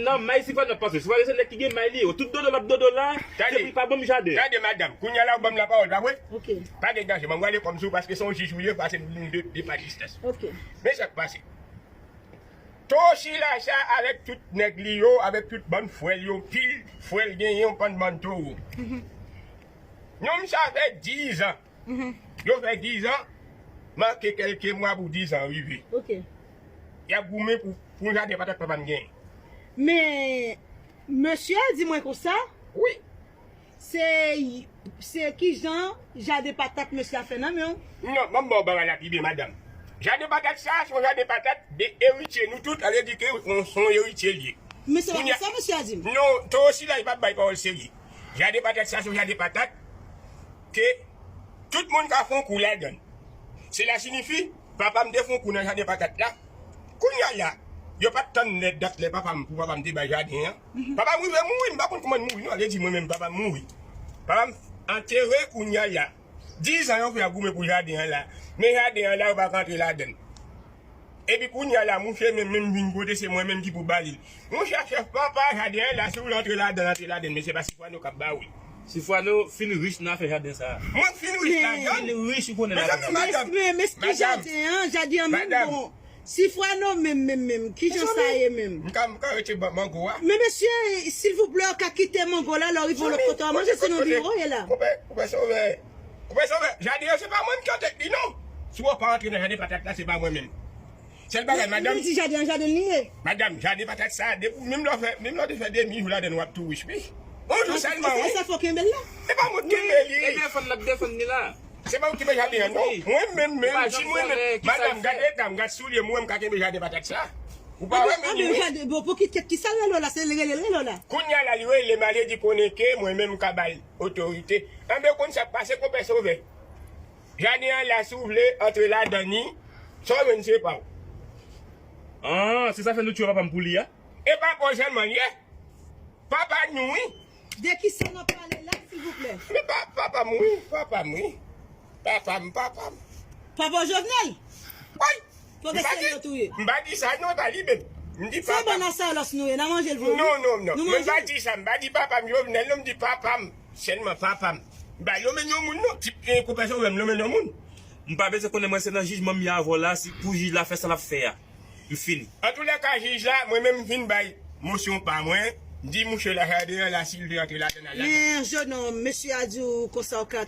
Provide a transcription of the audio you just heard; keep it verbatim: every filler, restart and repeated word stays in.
Nan may Sifwano ap pase. Sifwano se nèg ki gen may li yo. Tout dodo l ap dodo la, se pou li pa ban m jaden. Tande, madanm, kounye a la ou ban m lapawòl, pa vre? Ok. Pa gen danje, mwen prale kòmsi w, paske se yon jij ou ye, pase nou de, de pa distans. Ok. Men sa k pase. Towo Sila sa avèk tout nèg li yo, avèk tout bann frè l yo, pil frè l genyen, yon bann bann towo. Nonm sa fè dizan. Yo fè dizan, manke kèlke mwa pou dizan rive. Ok. Y ap goumen pou, pou jaden patat papa m genyen. Men, mesye a di mwen konsa, Wi. se, se kijan jaden patat mesye a fè nan men w. Non, ban m ba w bagay la pi byen, madanm. Jaden patat sa, se yon jaden patat de eritye nou tout, sa vle di ke se yon eritye l ye. Men se pa konsa mesye a di m. Non, Towo Sila, li p ap bay pawòl serye. Jaden patat sa, se yon jaden patat ke tout moun ka fè yon kou ladan l. Sila sinifi, papa m te fè yon kou nan jaden patat la. Kounye a la, yo pa t tann lè dat lè papa m, pou papa m te bay jaden an. Papa m rive mouri, m pa konn kòman l mouri, non, ale di mwen menm, papa m mouri. Papa m antere kounye a la. Dizan yo fè ap goumen pou jaden an la. Men jaden an la, yo pa ka antre ladan l. Epi kounye a la, mouche menm, menm vin kote se mwen menm ki pou ba li l. Monchè chèf papa, jaden an la, si w vle antre ladan l, antre ladan l, men se pa Sifwano k ap ba ou l. Sifwano fin rich nan afè jaden sa a. Mwen fin rich ladan l? Fin rich ou konnen ladan sa. Mezanmi, madanm, men, men, men ki jaden an, jaden an menm bon. Sifwano menm, menm, menm, kijan sa ye menm? M ka, m ka rete mango a? Men mesye, silvouplè, ou ka kite mango la, lè w rive yon lòt kote, manje se nan biwo w ye la. Konpè, konpè Sovè, konpè Sovè, jaden an se pa mwen ki antre li non. Si w pa antre nan jaden patat la, se pa mwen menm. Sèl bagay, madanm. Li di jaden an, jaden li ye. Madanm, jaden patat sa, depi, menm lè w fè, menm lè w te fè demi jou ladan l, w ap tou rich, wi. Yon jou sèlman, wi. Se sa fè w kenbe l la. Se pa mwen ki kenbe li. E defann l ap defann li la. Se pa ou ki fè jaden an, non. Mwen menm, menm, si mwen menm, madanm, gade eta m, gad soulye m, ou wè m ka kenbe jaden patat sa? Ou pa wè, men li, wi. Bon, pou ki tèt, ki sa l rele w la, se l rele l rele w la. Kounye a la, li rele m, ale di konnen ke mwen menm m ka ba l otorite. Anben, ou konn sa k pase, konpè Sovè? Jaden an la, si w vle antre ladan li, sa w jwenn se pa w. Ah, se sa fè nou tiye papa m pou li a? E pa pa w sèlman l ye. Papa nou wi. De kisa n ap pale la, silvouplè? Men pa, papa m wi, papa m wi. Papa m, papa m. Papa w Jovenel? Wi. Pwofesè yo touye. M pa di sa non, e pa li menm. M di papa m. Se bann asayòs nou ye, n a manje l vre wi. Non, non, non. Men m pa di sa, m pa di papa m Jovenel non, m di papa m. Sèlman papa m. M pa lonmen non moun non. Ti, e, konpè Sovè, m lonmen non moun. M pa bezwen konnen, mwen se nan jijman m ye avè w la, si pou jij la fè sa l ap fè a. M fini. Antoulèka, jij la, mwen menm m fin bay mosyon pa mwen, m di mouche la jaden an la, si l vle antre ladan l, al ladan l. Men, jennonm, mesye a di w konsa w ka